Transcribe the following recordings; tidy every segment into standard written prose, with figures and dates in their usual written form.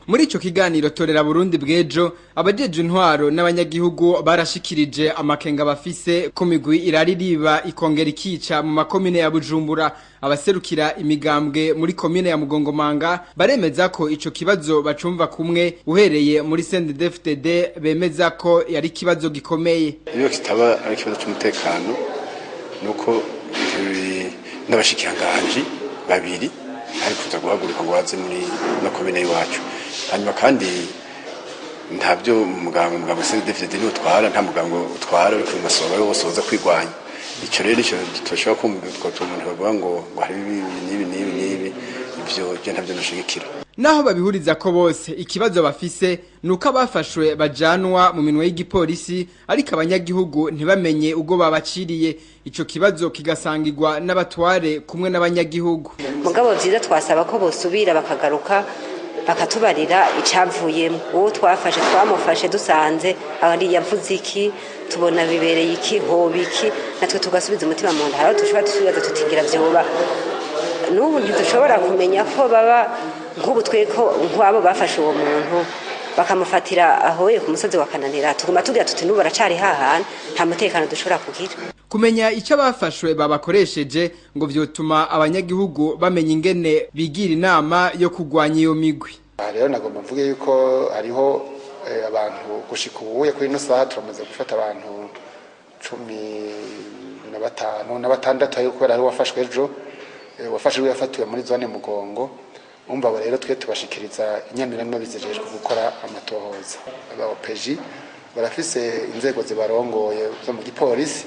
Muri ico kiganiro Torera Burundi bw'ejo, abajeje intwaro n'abanyagihugu barashikirije amakenga bafise ku migwi iraririba ikongera ikica mu makomine ya Bujumbura. Abaserukira imigambwe muri komine ya Mugongomanga baremeza ko ico kibazo bacumva kumwe, uhereye muri CNDD-FDD bemeza ko yari kibazo gikomeye. Iyo kitaba ari ikibazo cy'umutekano, nuko n'abashikiranganji babiri ari kuza guhaguruka ngo baze muri no komine y'iwacu. Hanyuma kandi ntabyo umuganga CNDD-FDD niwe utwara, nta muganga utwara uri ku masonga wose uza kwigwanya. Ico rero ico tushobora kumva umuntu bavuga ngo hari ibi n'ibi n'ibi n'ibi, ivyo je ntabyo nashigikira. Naho babihuriza ko bose, ikibazo bafise nuko abafashwe bajanwa mu minwe y'igipolisi, ariko abanyagihugu ntibamenye ubwo babaciriye. Ico kibazo kigasangirwa n'abatware kumwe n'abanyagihugu. Mugabo vyiza twasaba ko bosubira bakagaruka bakatubarira icavuyemo. Uwo twafashe, twamufashe dusanze ari yavuze iki, tubona bibereye iki, hoba iki, natwe tugasubiza umutima mu nda. Haraho dushobora tubibaza tutigira vyoba n'ubu ntidushobora kumenya ko baba nk'ubu twe ko nk'abo bafashe uwo muntu bakamufatira ahoye ku musozi wa Kananira, tuguma tugira tuti n'ubu baracari hahana, nta mutekano dushobora kugira. Kumenya icyo abafashwe babakoresheje ngo vyotuma abanyagihugu bamenya ingene bigira inama yo kugwanya iyo migwi. Aha rero nagomba mvuge yuko hariho abantu gushika ubuye kuri ino saha turamaze gufata abantu 15 na 6, ariko kubera hariho uwafashwe ejo, uwafashwe yafatiwe muri zone Mugongo. Umva abo rero twe tubashikiriza inyamiramabi zijejwe gukora amatohoza. Aba OPJ barafise inzego zibarongoye zo mu gipolisi,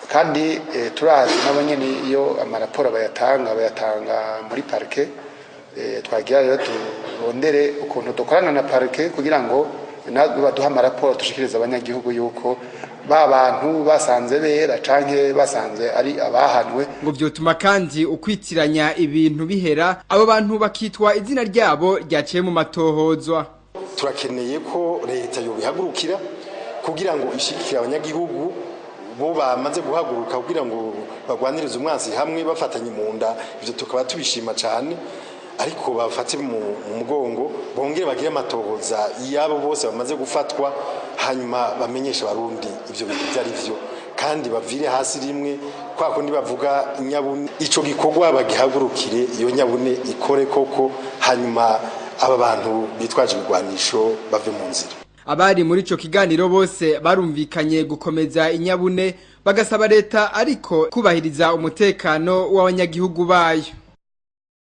kandi turazi nabo nyene iyo amaraporo bayatanga muri parquet. Twagira rero turondere ukuntu dukorana na parquet kugira ngo baduhe amaraporo dushikirize abanyagihugu yuko ba bantu basanze bera canke basanze ari abahanwe. Ngo vyotuma kandi ukwitiranya ibintu bihera, abo bantu bakitwa izina ryabo ryaciye mu matohozwa. Turakeneye ko leta yobihagurukira kugira ngo ishigikire abanyagihugu bo bamaze guhaguruka kugira ngo bagwanirize umwansi hamwe bafatanye mu nda. Ivyo tukaba tubishima cyane, ariko bafate mu mugongo, bongere bagire amatohoza yabo bose bamaze gufatwa, hanyuma bamenyeshe Abarundi ivyo bintu ivyo ari vyo, kandi bavire hasi rimwe kwa kundi bavuga inyabune. Ico gikorwa bagihagurukire, iyo nyabune ikore koko, hanyuma aba bantu bitwaje ibigwanisho bave mu nzira. Abari muri ico kiganiro bose barumvikanye gukomeza inyabune, bagasaba leta ariko kubahiriza umutekano w'abanyagihugu bayo.